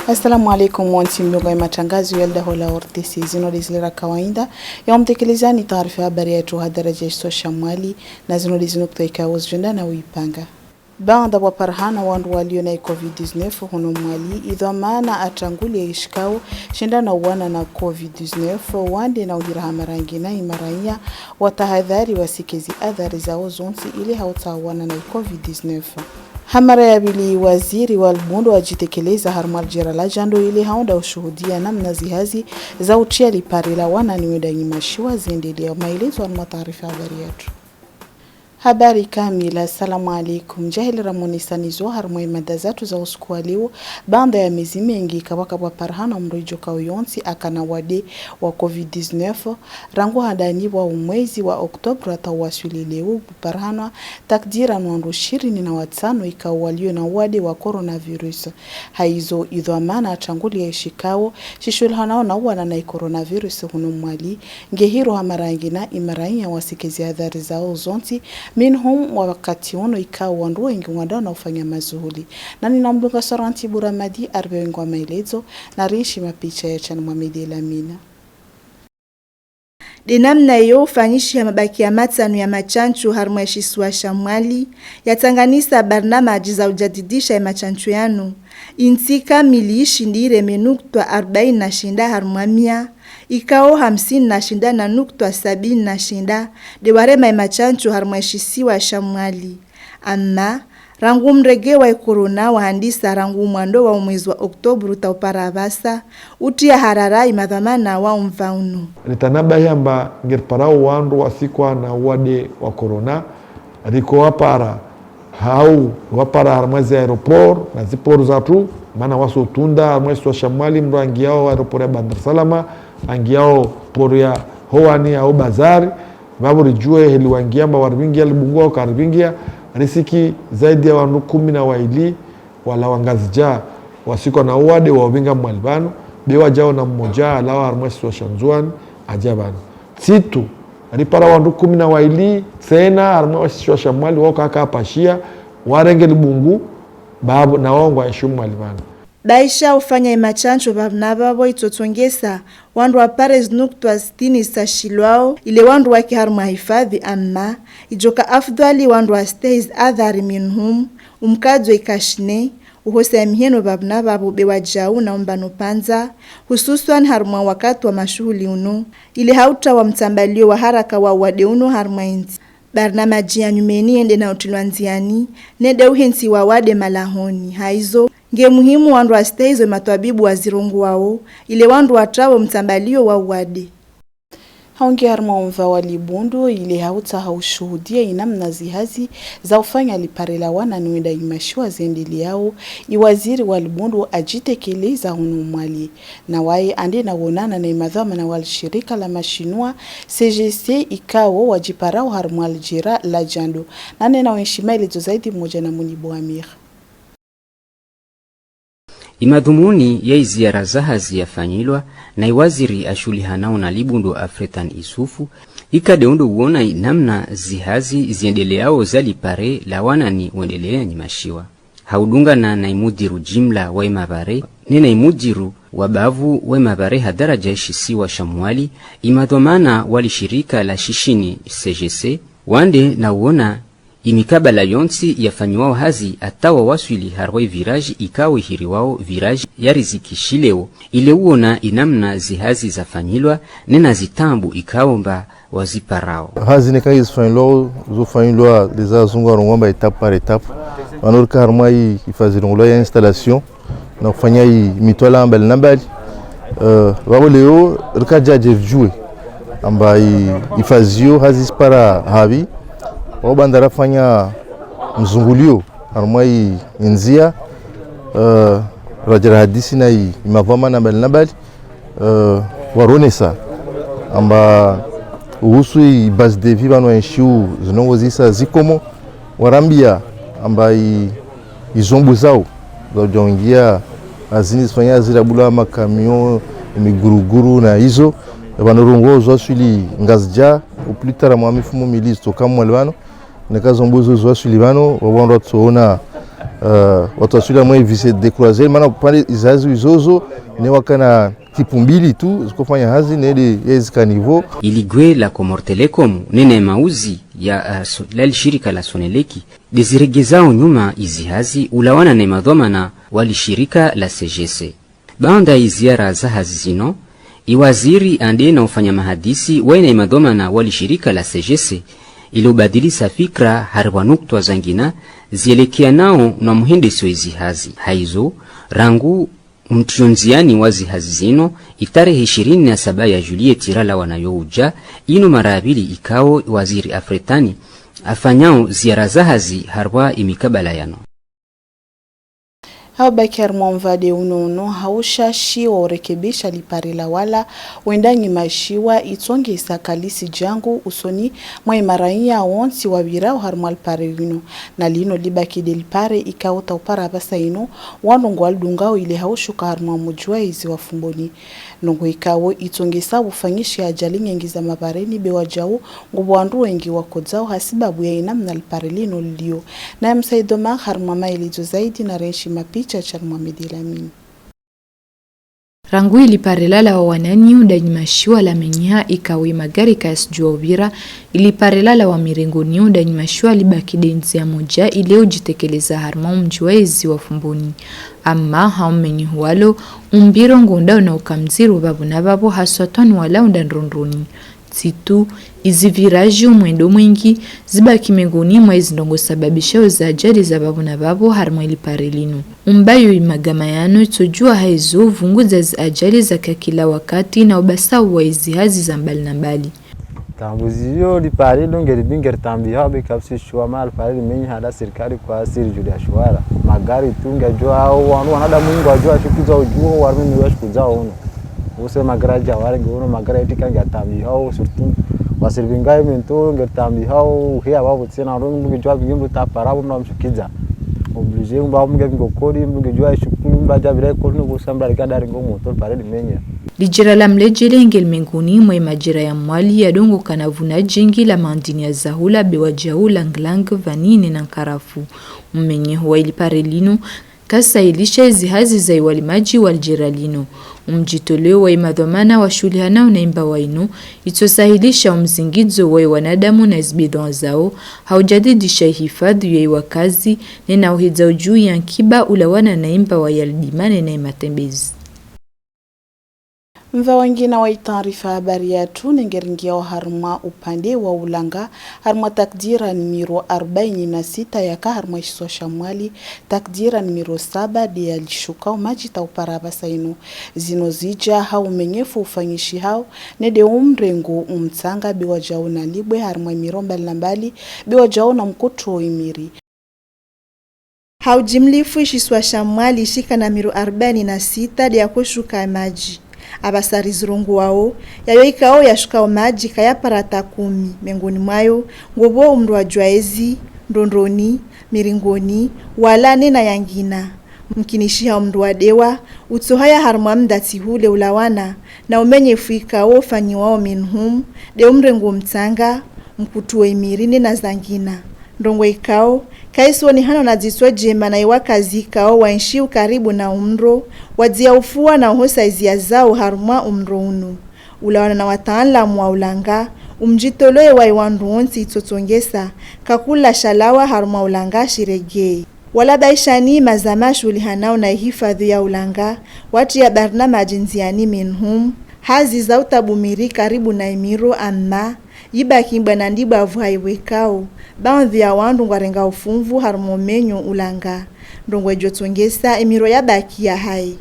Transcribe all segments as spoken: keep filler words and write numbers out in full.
Assalamu alaikum, wontsi mdunga ya matangazo ya lda hola O R T C. Zino de zile ra kawaida ya umtekelezani taarifa habari yatru ha daraja ya kisiwa sha Mwali, na zino de zinukta ikao zidjo enda na uipanga. Baanda bwa parahana wandru walio na i covid dix-neuf huno Mwali, i dhwamana a tanguli ya ishikao shindana uwana na covid dix-neuf, wande na uhira ha marangina i marainya watahadhari wasike zi adhari zao zontsi ile hauta uwana na i covid dix-neuf. Ha mara ya bili, waziri wa lbundu ajitekeleza harumwa ljira la jando ile haunda ushuhudia namna zihazi za utia lipare la wana ni wenda nyimashiwa ziendelea. Maelezo harumwa taarifa habari yatru. Habari kamili. Assalamu alaikum. Jahili ra monisanizo harumwa i mada zatru za usiku wa leo. Baanda ya mezi mengi, kabakabwa parahana mndru idjokao yontsi aka na wade wa covid dix-neuf, rangu handani wa umwezi wa Oktobre ata waswili leo, bwa parahana takdiran wandru shirini na watano ikao walio na wade wa coronavirus. Haizo, i dhwamana a tanguli ya ishikao shishulihanao na uwana na i coronavirus huno Mwali, nge hiro ha marangina i marainya wasike zi adhari zao zontsi, minhum wa wakati uno ikao wandru wengi wandao na ufanya mazuhuli. Nani na mdunga Soranti Buramadi arbe wengi wa maelezo, na rinshi mapicha ya Chan Mohamed Elamina. De namna yo ufanyishi ya mabaki ya matano ya machancho harumwa ya shisiwa sha Mwali, yatanganisa barnamaji za ujadidisha ya machancho yanu. Inti kamili ishindire me nukta arubaini na shenda harumwa mia, ikao hamsini na shenda na nukta sabini na shenda de warema ya machancho harumwa ya shisiwa sha Mwali. Ama, rangu mrege wa i corona wahandisa rangu mwando wa umwezi wa Oktobre uta upara avasa, utia harara i madhwamana wa umva unu. Ritanabahi amba nge riparao wandru wasikwa na wade wa corona, riko wapara hau wapara harumwa zi aéroport na zi port zatru, mana wasi utunda harumwa isiwa sha Mwali, mndru angiao aéroport ya Bandar Salama, angiao port ya Hoani au Bazari, vavo rijue heli wangia amba warivingia libungu au karivingia, risiki zaidi ya wandru kumi na waili walawa Ngazidja wasikwa na uwade wa uvinga Mwali vano, be wajao na mmoja alawa harumwa isiwa sha Ndzuani aja vano. Situ, ripara wandru kumi na waili tsena harumwa isiwa sha Mwali wao kaka apashia, warenge libungu, babo na wao ngwa enshi Mwali vano. Baisha ufanya i machancho vavo na vavo itotongesa wandru wapare zi nukta sitini sa shilwao, ile wandru wake harumwa hifadhi, ama ijoka afudhali wandru wastehi zi adhari minhum, umkadzo i kashine, uhosa ya miheno vavo na vavo be wajau na umbano panza, hususwan harumwa wakati wa mashuhuli unu, ile hauta wa mtambalio wa haraka wa uwade unu harumwa inti. Barnamaji ya nyumeni yende na utilwa nziani, nede uhensi wa wade malahoni. Haizo, nge muhimu wandru wastehi zo i matwabibu wazirongoao, ile wandru watrawe mtambalio wa uwade. Haungi harumwa umva wa libundu, ile hauta ha ushuhudia i namna zihazi za ufanya lipare la wana ni wenda nyimashiwa ziendeleao, i waziri wa libundu ajitekeleza huno Mwali. Na wai ande na uonana na i madhwamana wa lishirika la mashinwa C G C ikao wajiparao harumwa ljira la jando. Nane na wenshi maelezo zaidi moja na Munibu Amir. I madhumuni ya i ziara za hazi yafanyilwa na i waziri ashuhulihanao na libundu Afritan Issoufou, ika de undo uona i namna zihazi ziendeleao za lipare la wana ni wendelea nyimashiwa. Ha udungana na i mudiru jimla wa i mavare, ne na i mudiru wa bavu wa i mavare ha daraja ya shisiwa sha Mwali, i madhwamana wa lishirika la shishini C G C, wande na uona i mikabala yontsi yafanyiwao hazi ata wa waswili harwa i virage ikao ihiriwao virage ya Riziki Shileo, ile uona i namna zihazi zafanyilwa, ne na zitambu ikao mba waziparao. Hazi neka zifanyilwao, zo fanyilwa, leza wazungu warongoa amba étape par étape. Vano rika harumwa i, i fazi longolwa ya installation, na kufanya i mitwala mbali na mbali. Euh, vavo leo, rika jadje vijue amba i, i fazi yo hazi zipara havi. Vavo banda rafanya mzungulio harumwa i, i nzia, euh, radjara hadisi na i, i mavwama na mbali na mbali. Euh, waronesa amba uhusu i base de vie vano waenshiu zinongo zisa zikomo, warambia amba i, i zombo zao za ujaungia, hazini zifanya zirabula makamion, miguruguru na izo. Vano rongoa zo waswili Ngazidja, au plus tard mwa mifumo mili zitoka Mwali vano. Neka zombo zo zo waswili vano, vavo wandru watsoona Uh, watu wasuli amwe vise décourager, mana upande izi hazi izozo, ne waka na tipu mbili tu, ziko fanya hazi, ne de yezi caniveau. Iligwe la Comores Telecom, ne na mauzi ya, uh, so-, la lishirika la Sonelec, de ziregezao nyuma izi hazi, ulawana na madhwamana wa lishirika la C G C. Baanda iziara za hazi zino, iwaziri ande na ufanya mahadisi waina imadhwamana wa lishirika la C G C, ili ubadilisa fikra hari wa nukta zangina zielekeanao na muhendesi wa izi hazi. Haizo, rangu mtrio nziani wa zi hazi zino, itarehe ishirini na saba ya juillet tirala wanayo uja, ino mara ya bili ikao waziri Afretani afanyao ziara za hazi hari wa imikabala yano. Hau baki harimwa mvade uno uno, hau shashi wa urekebisha lipare la wala, wenda nyimashiwa itongesa kalisi jangu usoni mwa imarainya wontsi wawirao harimwa lipare uno. Na lino libaki de lipare ikao taupara basa ino, wandru ngwa lidungao ile hau shuka harimwa muji wa ezi wa Fumbuni. Ndongo ikao itongesa ufanyishi ajali nyengi za mabareni be wajau ngo bo wandru wengi wakodzao hasibabu ya inamna lipare lino lilio. Na ya Msaido Mar harimwa maelezo zaidi na Renshi Mapicha chari mwa Medi Lamine. Rangu ilipare lala wa wanani uda nyimashiwa lamenyeha ikao imagari kayasi jua uvira, ilipare lala wa mirengo ni uda nyimashiwa libaki de nzia moja ile ujitekeleza harimwa umji wa ezi wa Fumbuni. Ama hau menyeho walo, umbiro ngo ndao na ukamziro babo na babo haswa twani wala unda ndrondroni. Situ, izi viraji umwendo mwengi, zibaki mengoni mwa izi ndongo sababishao za ajali za babo na babo harimwa ilipare lino. Umbayo imagama yano itsojua haizo vunguza zi ajali za kakila wakati na ubasau wa izi hazi za mbali na mbali. Tambuzi yo lipare lo ngeri bingeri tambi hau be kapsi shua ma lipare limenyeha da sirikali kwa siri juli ya shuara. Magari tu ngejua hau wanu wanadamu ngwajua shukuza ujuo warme miwa shukuza ono. Use magara jawara nge uno magara eti ka nge atambi hau surtout. Wasiri bingai mento nge tambi hau hea babo tsena ro nge jua bingi mbo tapara bo mna mshukiza. Obligé mbo nge bingo kodi mbo nge jua shukulu mba jabira kodi no go sambra riga dari ngo moto pare di menya. Lijira la mlejele nge limengoni mwa imajira ya mwali ya dongo kana vuna jingi la mandini ya zahula be wajau langlang vanine na nkarafu. Umenyeho wa ilipare lino, kasahilisha izi hazi za iwalimaji wa lijira lino. Umjitoleo wa imadhwamana washulihanao na imbawa ino, itsosahilisha umzingidzo wa iwanadamu na izibidhwa zao, haujadidisha ihifadhu ya iwakazi, ne na uhidza ujui ya nkiba ulawana na imbawa ya lidima ne na imatembezi. Mva wangina wa itaarifa habari yatru nengeringiao harimwa upande wa ulanga harimwa takdira nimero arobaini na sita yaka harimwa ishiswa sha Mwali, takdira nimero saba de yalishukao maji taupara basa ino. Zino zija hau umenyefu ufanyishihao ne de umrengo umtsanga be wajau na libwe harimwa imiro mbali na mbali be wajau na mkutu o imiri. Hau jimlifu ishiswa sha Mwali shika na miro arobaini na sita de yakoshuka maji. Abasari zirongoao, yayo ikao yashukao maji kayapara ata kumi, mengoni mwayo, ngo bo umndro wa jua ezi, ndrondroni, miringoni, wala ne na yangina. Mkinishiha umndro wa dewa, utsohaya harimwa mda tihule ulawana, na umenyefu ikao ufanyiwao minhum, de umrengo mtsanga, mkutu o imiri ne na zangina. Ndrongo ikao, kaisi wonehana na dzitswa jema na iwakazi ikao waenshio karibu na umndro, wadia ufua na uhosa izia zao harumwa umndro unu. Ulawana na wataanlamu wa ulanga, umjitoloi wa iwandru wontsi itsotongesa, kakula shalawa harumwa ulanga shiregei. Walabaishani mazama shuhulihanao na ihifadhu ya ulanga, watria barnamaji ndziani minhum, hazi za utabumiri karibu na imiro amma, yibaki mbwana ndi bwavu ha iwekao, baanvi ya wandru ngwarenga ufunvu harumwa umenyo ulanga. Ndrongo ijo tsongesa imiro yabaki ya hai.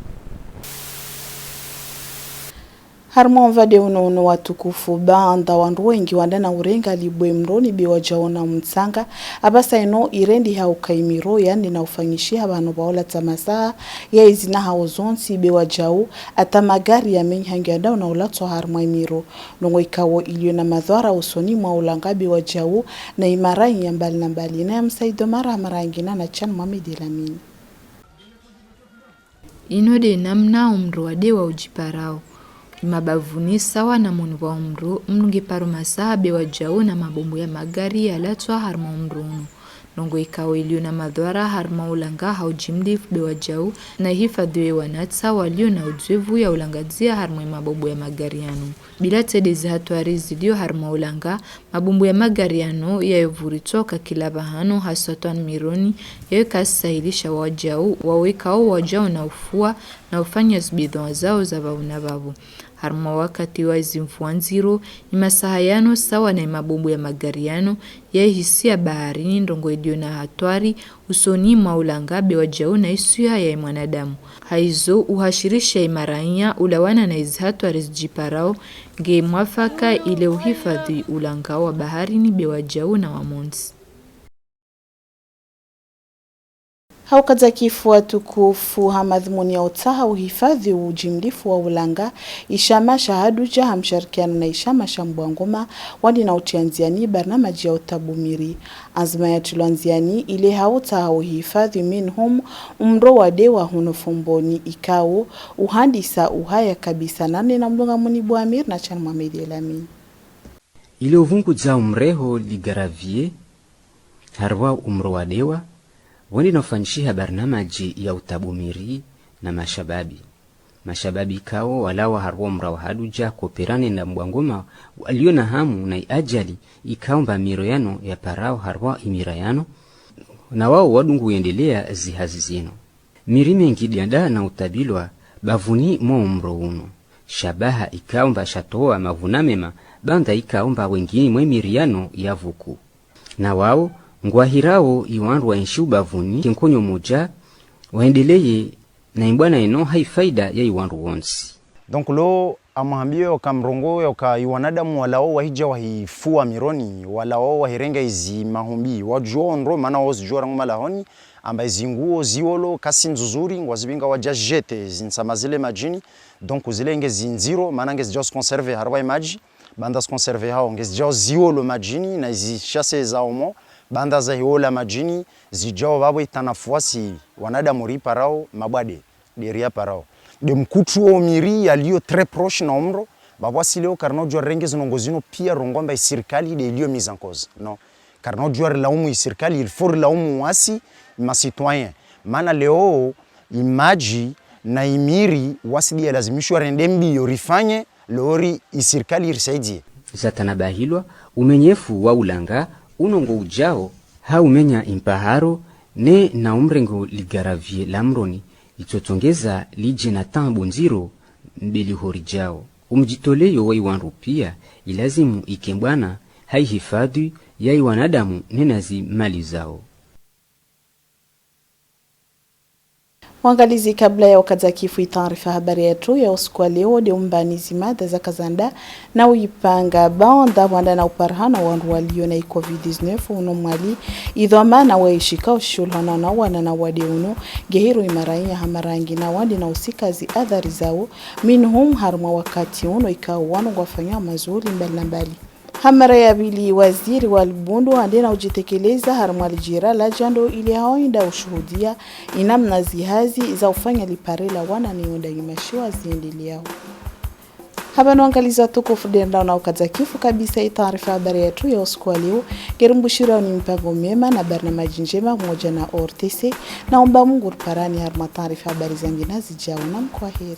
Harumwa mva de uno uno watukufu, baanda wandru wengi wanda na urenga libwe mroni be wajaona mtsanga, abasa ino irendi hauka imiro yandi na ufanyishi ha bano baola ta masaha ya izina hao zontsi be wajau, ata magari ya menyi hangi andao na ulatswa harumwa imiro. Ndrongo ikao ilio na madhwara usoni mwa ulanga be wajau na imarai ya mbali na mbali. Na ya Msaido Mara, mara yangina na Chan Mohamed Elamine. Ino de namna umndro wa dewa ujiparao. Imabavuni sawa na moni wa umndro, umndro nge paro masaha be wajau na mabombo ya magari yalatswa harumwa umndro unu. Ndrongo ikao ilio na madhwara harumwa ulanga ha ujimlifu be wajau na ihifadhi ye wanatsa walio na uzoevu ya ulangadia harumwa imabobo ya magari yanu. Bila tede zihatwari zilio harumwa ulanga, mabumbu ya magari yanu yayo vuri toka kila vahanu haswatwan Mironi, yayo kasi sahilisha wajau, wao ikao wajau na ufua na ufanya zibidhwaa zao za vau na vavo. Harumwa wakati wa zimvua nziro, imasaha yanu sawa na imabumbu ya magari yanu, yaihisia baharini ndrongo ilio na hatwari usoni mwa ulanga be wajau na isuya ya imwanadamu. Haizo uhashirisha imarainya ulawana na izihatwari zijiparao, nge mwafaka ile uhifadhi ulanga wa baharini be wajau na wa montsi. Ha ukadzakifu watukufu, ha madhumuni ya utaha uhifadhi ujimlifu wa ulanga, ishama sha Hadudja ha msharikiano na ishama sha Mbwangoma, wandi na utia ndziani barnamaji ya utabu miri. Anzima ya tilwa ndziani ile ha utaha uhifadhi minhum umro wa dewa huno Fomboni ikao uhandisa uhaya kabisa. Nane na mlunga muni Bouamir na Chan Mohamed El Amine. Ile uvungudzao mreho li gravier harwa umro wa dewa, wende na ufanyishiha barnamaji ya utabu miri na mashababi. Mashababi ikao walawa harwa umra wa Hadudja, Koperane na Mbwangoma, walio na hamu na iajali ikao mba miro yano ya parao harwa imira yano, na wao wadungu uendelea zihazi zeno. Miri mengi dianda na utabilwa bavuni mwa umro uno. Shabaha ikao mba shatoa mavuna mema, banda ikao mba wengini mwe miri yano ya vuku. Na wao, ngwahirao iwandru waenshi ubavuni ke nkonyo moja, waendeleye na imbwana eno ha ifaida ya iwandru wontsi. Donc lo amahambio yauka mrongo yauka iwanadamu walao wahija wahifua mironi, walao wahirenga izi mahumbi, wajua ndro, mana wao zijua rangu malahoni, amba izi nguo, ziolo, kasi nzuzuri, ngwazibinga waja jete zinsama zile majini, donc zile nge zinziro, mana nge zija se conserver harwa imaji, banda se conserver hao, nge zija ziolo majini, na izi shase za omo, banda za hiola majini, zija vavo itanafuasi, wanadamu riparao, mabwade. De riparao. De mkutru o miri yalio très proche na umro, bavwasi leo karina ujua renge zinongo zino pia rongoa mba isirikali de ilio mise en cause. Non. Karina ujua rilaumu isirikali, il faut rilaumu wasi ma citoyen. Mana leo imaji na imiri wasi de yalazimishwa rende mbio rifanye, lori isirikali irisaidie. Zatanabahilwa, umenyefu wa ulanga, unongo ujao, ha umenya impaharo, ne na umrengo li gravier la mroni, litsotongeza lije na temps bo nziro, mbe lihorijao. Umjitoleyo wa iwandru pia, ilazimu ikembwana, ha ihifadhi ya iwanadamu ne na zimali zao. Wangalizi, kabla ya ukadzakifu itaarifa habari yatru ya usiku wa leo, de umbani zimada za kazanda na uipanga. Banda wanda na uparahana wandru walio na i covid dix-neuf uno mwali, idhwamana wa ishikao shulhana na wana na wade uno, nge hiro imarainya ha marangi na wande na usika ziadhari zao, minhum harumwa wakati uno ikao wano ngwafanya mazuhuli mbali na mbali. Ha mara ya bili, waziri wa libundu ande na ujitekeleza harumwa lijira la jando ile hao inda ushuhudia inamna zihazi za ufanya lipare la wana ni unda ngimashiwa ziendeleao. Haba no wangalizi watukufu, de ndao na ukadzakifu kabisa itaarifa habari yatru ya usiku wa leo. Nge rumbushirao ni mipango mema na barnamaji njema pamoja na O R T C. Naomba Mungu riparane harumwa taarifa habari zangina zijao. Nam kwaheri.